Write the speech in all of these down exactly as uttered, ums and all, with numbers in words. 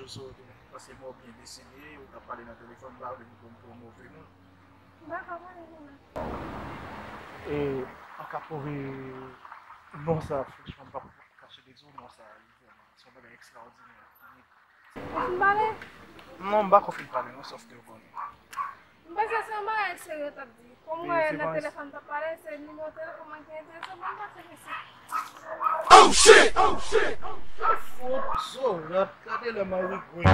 Sou, paske mwen byen deside, ou t ap pale nan telefòn la, ou te montre m pou yon move moun. Dakò, pa gen pwoblèm. E, an ka pwouve non sa, franchman, m p ap kache de di w, non sa, li vrèman, se yon bagay ekstraòdinè. Ou fin pale? Non, m pa ko fin pale, non, sòf ke w konnen. M panse se yon bagay serye w t ap di. Kòm m wè nan telefòn t ap pale, se nimewo telefòn mwen ki enterese mwen, m pase isit. Oh shit! Oh shit! Fout zorat, gade lè marigwen.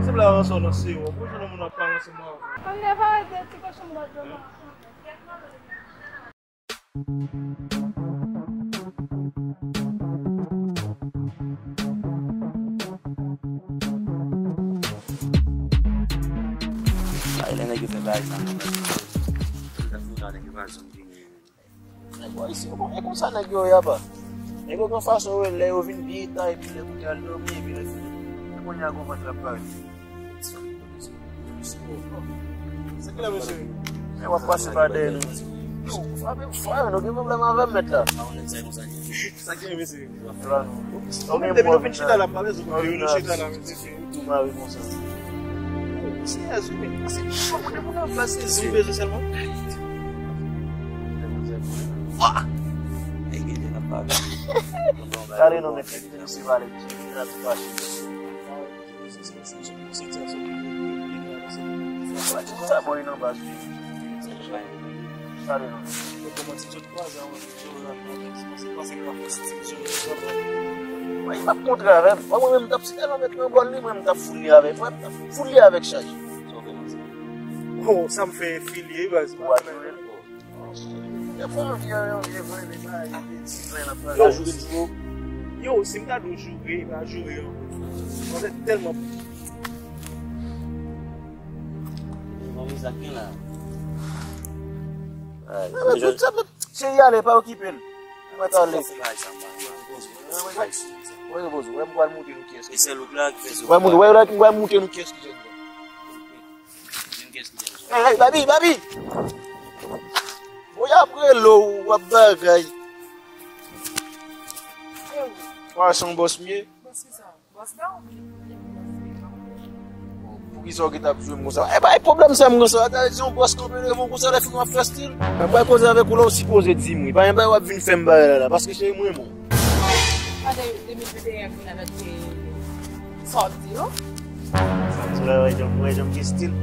Sanble a ranse w nan sewòm. Ou jwenn yon moun ap ranse marigwen. Ann leve arete ti kochon bòt dlo nan. Ay, lè nèg yo fè bagay sa, nèg yo pa janm vini. Nèg yo isi, e konsa nèg yo ye apa. Nèg yo gen fason yo, lè yo vin byen ta, epi lè kounye a l dòmi, epi lè fini. E kounye a gon vant l ap parèt. Se klè, mesye. Men w ap pase pa dèyè nou. Yo, frape fò, nou gen pwoblèm avè m, mèt la. Sa ki gen, mesye? Ou menm depi nou fin chita la, m pa bezwen kote nou chita la, mesye. Tou mare konsa. Mesye, Jezi, men, se chòk, depi nou an plas, se zin bezwen sèlman. Wa! Gade non, men, se pale, se la tou fache. Sa bon, li nan baz, wi. Gade non. Mwen, li p ap kontre avè m. Mwen, mwen menm, m t ap, si tèlman mèt nan bòl li, mwen, m t ap foule avè l. Mwen, m t ap foule avèk chaj. Oh, sa m fè filye, baz. Yo, yo, si m ta di w joure, pa joure ankò. Mwen, se tèlman Mami, sa k gen la? Ay, men tout sa, men, cheri, ale, pa okipe l. Mwen pale. Mwen repoze. Wè, m pral montre nou kiyès ki jèn. Wè, moun, wè, wè, m pral montre nou kiyès ki jèn. Hey, hey, Babi, Babi! Ou y ap rele w, w ap bagay. Wè, se yon bòs m ye. Bòs ki sa? Bòs la ou? Poukisa w gentan ap jwe m konsa? E pa e pwoblèm sa m konsa. Ata di yon bòs kanpe devan w konsa, lè fini w ap fè stil. Mwen bay koze avèk ou la, ou sipoze di m wi. Pa gen bagay w ap vin fè m bagay la la, paske cheri m renmen w. Gade de mil venteyen an vin avèk, e, sa w ap di yo. Sa m di la, wè jan, wè jan m gen stil.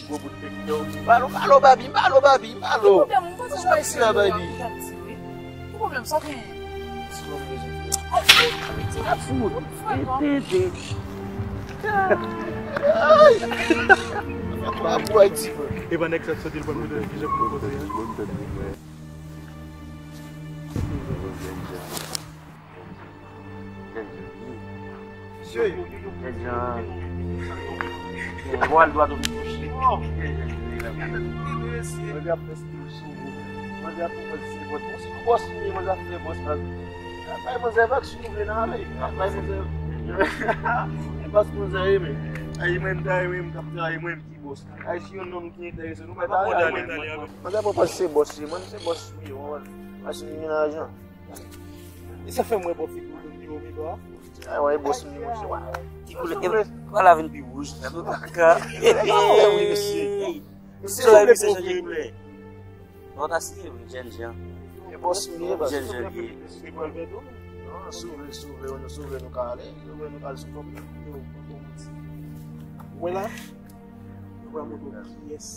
Gwo bout pèk yo. Balo, balo, Babi, balo, Babi, balo. Ki pwoblèm? Mwen panse se pa isi la, Babi. Ki pwoblèm? Sa gen? Ti mwen bezwen fè. Ti mwen fout. Tete. Ay. Ba bwè ti mwen. E pa nèg sa t soti l pa mete ki jan pou poze a. Jènjan. Jènjan. Jènjan. Bwal dwat ou touche. Jènjan. Manzè ap fè stil sou ou. Manzè ap fè bòs. Bon, si nou bòs li ye, manzè ap fè bòs la. Bay manzè vag si nou vle n ale. Bay manzè. E pas manzè ye, men. Ay, mwen, m ta renmen, m t ap travay, mwen, m ki bòs. Ay, si yon nonm ki enterese nou, bay ta ale. Manzè pa panse se bòs li, mwen, se bòs li, ou konprann? Paske li gen lajan. E sa fè m wè bò figi w vin pi wo ke dwa. Ay, wè, bòs m, monchè, wè. Ti koulè, e, wala vin pi wouj, frè m, pa ka. Wi, mesye. Mesye, la, mesye chanje koulè. Non, ta siye, wi, jènjan. E bòs m ye, bòs. Jènjan li ye. Non, si w vle, si w vle, si w vle, nou ka ale. Si w vle, nou ka ale sou kòb. Wè la. Nou pral montre w kiyès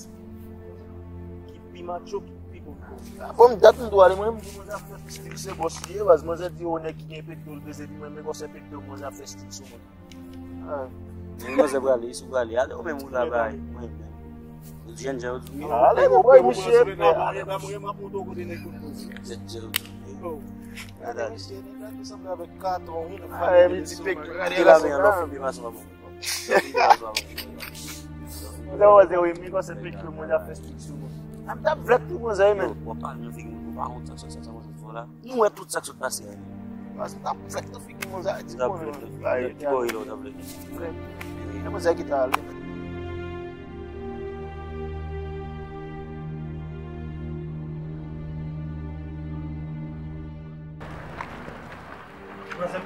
ki pi macho, ki pi bon. Ah, bon, dat m dwe ale, mwen, m di manzè ap fè stil se bòs li ye, baz, manzè di, o, nèg ki gen pekto, l peze pi mwen, men kòm se pekto, manzè ap fè stil sou mwen. Ah. Men manzè prale, si w prale, ale, ou menm ou la, bay, mwen menm. Ou jènjan, ou di, ale, mwen, bay, misye, ale, mwen, m ap montre w kote nèg konn poze. Jènjan, ou di, ale, misye, nèg la, li sanble avèk katon, wi, nèg la, li ti pekto, gade la, se la. Mwen te wè se wi, mi panse pik yo mwen ap fè stik sou mwen. Am t ap vlèk tou mwen zay men. Yo, w ap pale nan figi moun, ou pa wont sa, sa, sa, sa, sa, sa la. Nou wè tout sa k sot pase a. Pas t ap vlèk nan figi mwen zay, ti bò yo. Ti bò yo, w t ap vlèk. E mwen zay ki ta ale. Manzè.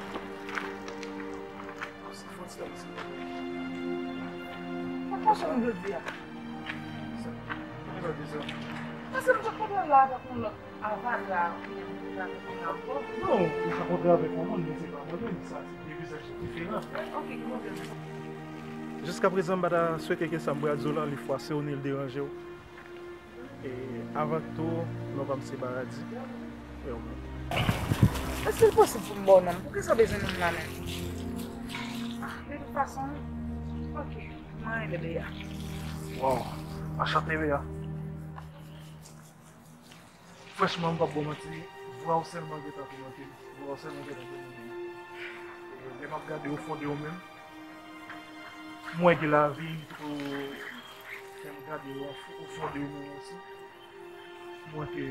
Se fò Sa k pase m jodi a? Sa, ki sa di sa? Paske m te kontan la avèk yon lòt avadra ki nan ankò. Non, ou ka kontre avèk yon moun, men se pa mwen menm, sa se de vizaj ki diferan. Ok, ki pwoblèm? Jiskaprezan, m pa ta swete ke sa m pral di w lan, li fwase w ni l deranje w. E avan tou, non pa m se Baradi. Yo. Èske l posib pou m ba w non m? Poukisa w bezwen non m la menm? Ah, de tout fason, ok, mwen rele Beya. Waw, anchante Beya. Franchman, m p ap ba w manti, vwa w sèlman gentan toumante m. Vwa w sèlman gentan toumante m. E lè m ap gade w fon de w menm, m wè gen lavi, m tou fè m gade w o fon de w menm osi. M wè ke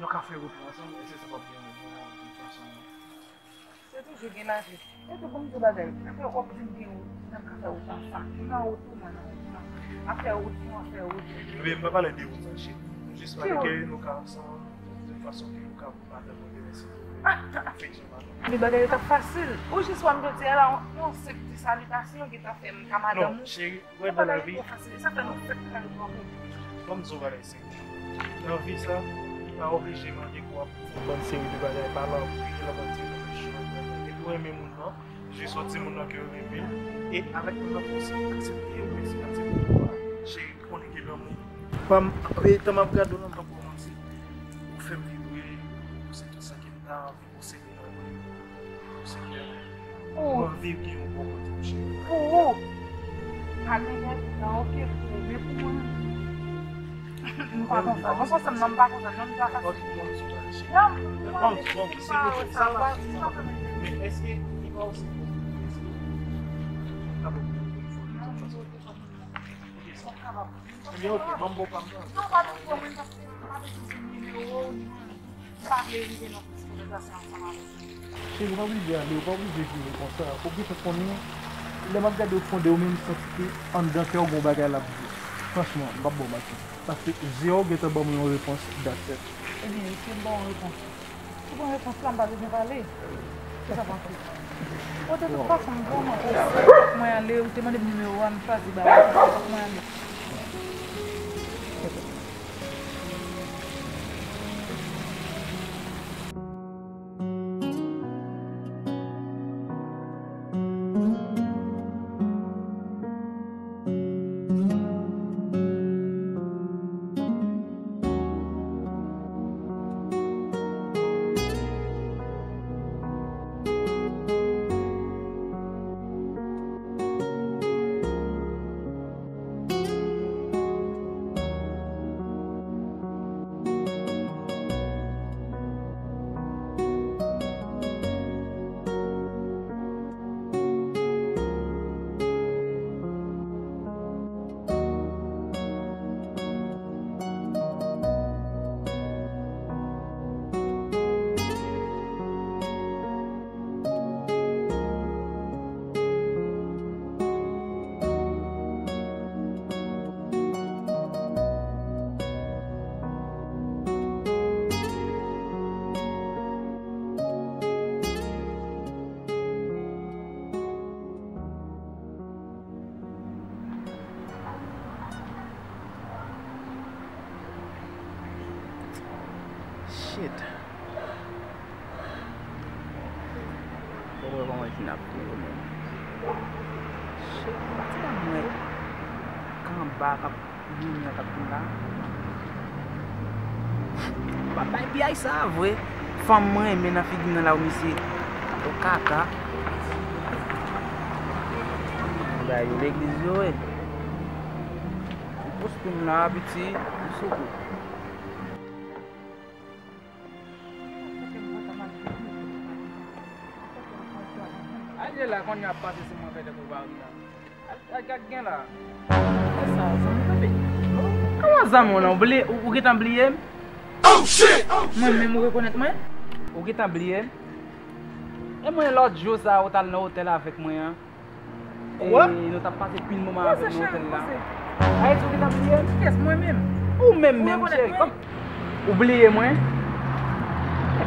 nou ka fè wout la ansanm, e se sa k ap gen yon bon fason. Se toujou gen lavi. E tou bon, m di w bagay, afè w ap di m gen wout, n ap ka fè wout ansanm. Nou nan wout tou, mwen nan wout mwen. Afè wout nou, afè wout. Ebyen, m pa pale de wout sa, cheri. M jis pale ke nou ka ansanm, de fason ke nou ka madanm mwen demen si Bondye vle. Li bagay yo t ap fasil. Ou jis wè m jodi a la, yon senp ti salitasyon gentan fè m ka madanm ou. Non, cheri, ou wè nan lavi. Sa fè nou fèk nan twò. Ban m di w bagay, seri. Nan vi sa, li pa oblije mande pou w ap fè yon bann seri de bagay, pa la oblije la bann seri de chans. Epi ou renmen moun nan, jis yon timoun nan ke w renmen, e avèk moun nan pou w aksepte, ou menm si w aksepte pou w cheri, konnen gen lanmou. Pa m, e tan m ap gade w lan, m p ap ba w manti. Ou fè m vibre, ou se tout sa ke m ta anvi posede nan vi m. Senyè, mwen anvi gen yon bon kote kouche. Pou ou? Pa gen lè, nan oke pou ou, men pou mwen, m pa konsa. Mwen konsa, m pa konsa, non, m pa konsa. Ok, bon, m sou pale, cheri. Non, m pa konsa, m pa konsa. Men èske li pa osi bon pou mwen? Ebyen, ok, ban m bon pa m nan. Non, pa nan pwoblèm, paske m pa bezwen nimewo w, non. M pa vle rive nan plis konvèsasyon ansanm avèk ou. Cheri, ou pa oblije ale, ou pa oblije vini konsa. Ou gentan konnen, lè m ap gade w fon de w menm, m santi ke anndan kè w gen yon bagay l ap di. Franchman, m p ap ba w manti. Paske je w gentan ban mwen yon repons, that's it. Ebyen, eske m ba w yon repons? Ou pran repons la, m pa bezwen pale. Kisa w panse? Bon, de tout fason, m vrèman prese. Fòk mwen ale, ou te mande m nimewo a, m chwazi ba ou. Fòk mwen ale. Shit. Bon, mwen kòman fin ap tou yo menm. Shit, m pati pa mwen. Kanba k ap vini an k ap vin la. M ap bay piyay sa a vre. Fanm mwen renmen nan figi m nan la wi misye. Gado kaka. Bay yo legliz yo wi. Ou pous pou m la piti, m sou kou. Al ye la kounye a ap pase sou mwen fè tèt ou pa ri la. Al, al gad gen la. Kisa, zanmi, kanpe. Kòman zanmi w lan? Ou bliye, ou, ou gentan bliye m? Mwen menm ou rekonèt mwen? Ou gentan bliye m? E mwen lòt jou sa ou t al nan otèl avèk mwen an. E nou t ap pase pil moman avè m nan otèl la. Ayiti, ou gentan bliye m? Kiyès, mwen menm? Ou menm menm, cheri. Kòm ou bliye mwen? E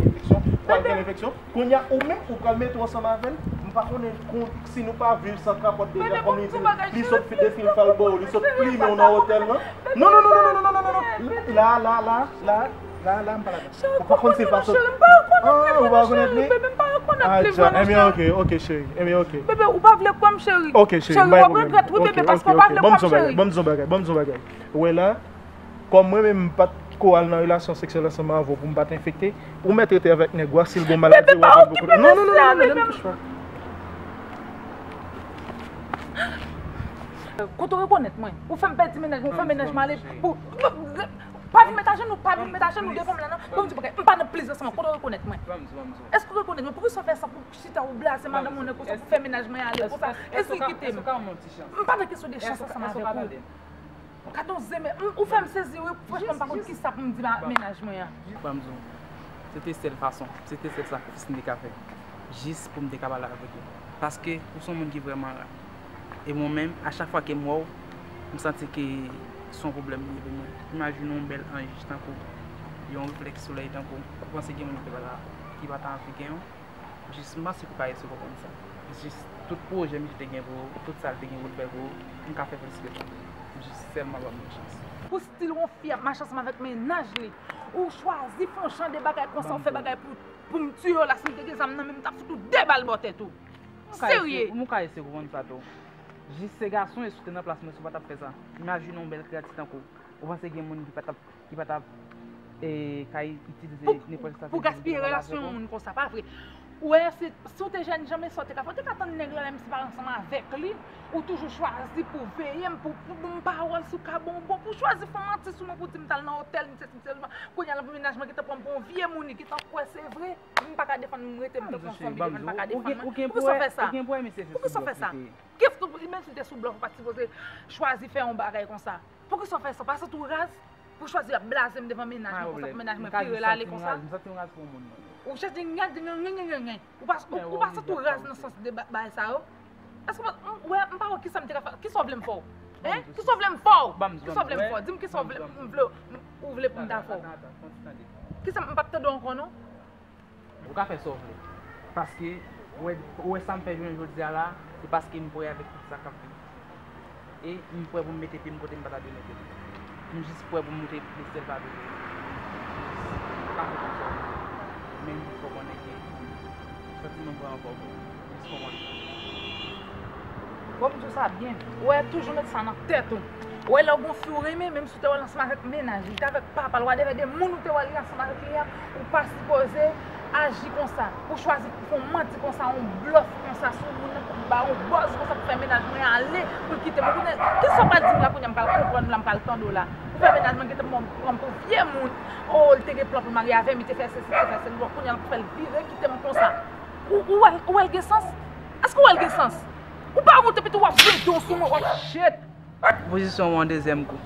gen enfeksyon, pral gen enfeksyon. Kounye a, ou menm, ou pral mete w ansanm avè l. M pa konnen kon, si nou pa viv san kapòt deja, kòm li di, li sot fi defil fè l ba w, li sot plimen w nan otèl lan. Non, non, non, non, non, non, non, non, non. La, la, la, la, la, la, m pa ladan. Ou pa konn si l pa sot. Ah, ou pa rekonèt li? Bebe, m pa rekonèt li vre, non, cheri. Ebyen, ok, ok, cheri. Ebyen, ok. Bebe, ou pa vle kwè m, cheri. Ok, cheri, m pa gen pwoblèm. Cheri, w ap regrèt, wi, bebe, paske w pa vle kwè m, cheri. Ban m di w yon bagay, ban m di w yon bagay. Ou wè la, kòm mwen menm, m pa t ko al nan relasyon seksyèl ansanm avè w pou m pa t enfekte, ou mèt rete avèk nèg ou a, si l gen maladi, w ap vin pou kote. Non, non, non, non, non, non, non, non, non. Kote w rekonèt mwen? Ou fè m pèdi mennaj mwen, ou fè mennaj mwen ale pou, pa vin met ajenou, pa vin met ajenou devan m la, non. Ban m di w bagay, m pa nan plezi ansanm, kote w rekonèt mwen? Èske w rekonèt mwen? Poukisa w fè sa pou chita ou blaze madanm ou nan konsa, pou fè mennaj mwen ale konsa? Èske w kite m? M pa nan kesyon de chans ansanm avèk ou. Gade yon zen, men, m, ou fè m sezi, wi. Franchman, m pa konn kisa pou m di mennaj mwen an. Ban m di w, se te sèl fason, se te sèl sakrifis m te ka fè. Jis pou m te ka pale avèk ou. Paske ou se yon moun ki vrèman ra. E mwen menm, a chak fwa ke m wè w, m santi ke se yon pwoblèm li ye pou mwen. Imajine yon bèl anj tankou w, yon reflèks solèy tankou w. Ou panse gen moun ki pa ta, ki pa ta anvi gen w? Jis, m panse ke w ka eseye konprann sa. Jis, tout pwojè misye te gen pou ou, tout sa l te gen pou l fè pou ou, m ka fè plis ke sa. Jis sèlman ban m yon chans. Pou stil yon fi ap mache ansanm avèk mennaj li, ou chwazi fè yon jan de bagay konsa, ou fè bagay pou, pou m tiye w la, si m te gen zam nan men m, m t ap fout ou de bal bò tèt ou. Serye. M ka eseye konprann sa tou. Jis se gason e si w te nan plas mwen, si w pa t ap fè sa. Imajine yon bèl kreyati tankou w. Ou panse gen moun ki pa t ap ki pa t ap, e, ka itilize nenpòt estrateji pou gaspiye relasyon yon moun konsa, pa vre. Ou wè, si, si w te jèn jan, men sa w te ka fè, w te ka tann nèg la, menm si pa ansanm avèk li, ou toujou chwazi pou veye m, pou, pou ban m pawòl, si w ka bon, bon, pou chwazi fè manti sou mwen, pou di m t al nan otèl, m sesi, m sesi, kounye a l ap mennaj mwen gentan pran m pou yon vye moun, li gentan kwè se vre, m pa ka defann m, rete m tankou yon fanmi devan l, m pa ka defann mwen. Poukisa w fè sa? Poukisa w fè sa? Kif, menm si w te sou blòf, ou pa t sipoze chwazi fè yon bagay konsa. Poukisa w fè sa? Ou pa santi w raz? Pou chwazi ap blaze m devan mennaj mwen konsa, pou mennaj mwen vire l ale konsa. M santi m raz pou yon moun, mwen. Ou chèche di nyen, di nyen, nyen, nyen, nyen. Ou pa, ou, ou pa santi w raz nan sans de ba-, bagay sa yo? Èske w, m, wè, m pa wè kisa m te ka fè. Kisa w vle m fè w? Hein? Kisa w vle m fè w? Kisa w vle m fè w? Di m kisa w vle, m vle, m, ou vle pou m ta fè w. Kisa m, m p ap tande w ankò, non? Ou ka fè sa w vle. Paske, ou wè, ou wè sa m fè jounen jodi a la, se paske m prè avèk tout sa k ap vini. E m prè pou m mete pye m kote m pa ta dwe mete l. M jis prè pou m montre lesèl pa vini. Ou ka fè sa w vle. Men m jis fè w konnen ke santiman m pran ankò vre. M jis konprann sa. Bon, m di w sa byen. Ou wè, toujou met sa nan tèt ou. Ou wè, lè w gon fi w renmen, menm si w te wè l ansanm avèk mennaj li, li t avèk papa l, wadevè de moun ou te wè li ansanm avèk li a, ou pa sipoze aji konsa. Ou chwazi pou fè yon manti konsa, yon blòf konsa sou moun nan, pou ba yon bòz konsa, pou fè mennaj mwen ale, pou l kite m. Ou konnen, kisa w pral di m la kounye a, m pral konprann w la, m pral tande w la. Ou fè mennaj mwen gentan pran m pou vye moun, o, l te gen plan pou l marye avè m, li te fè sesi, li te fè sela, kounye a l ap fè l vire kite m konsa. Ou, ou wè l, ou wè l gen sans? Èske w wè l gen sans? Ou pa wont epi tou w ap vire do sou mwen, w ap. Shit! Pozisyon w an dezyèm kou.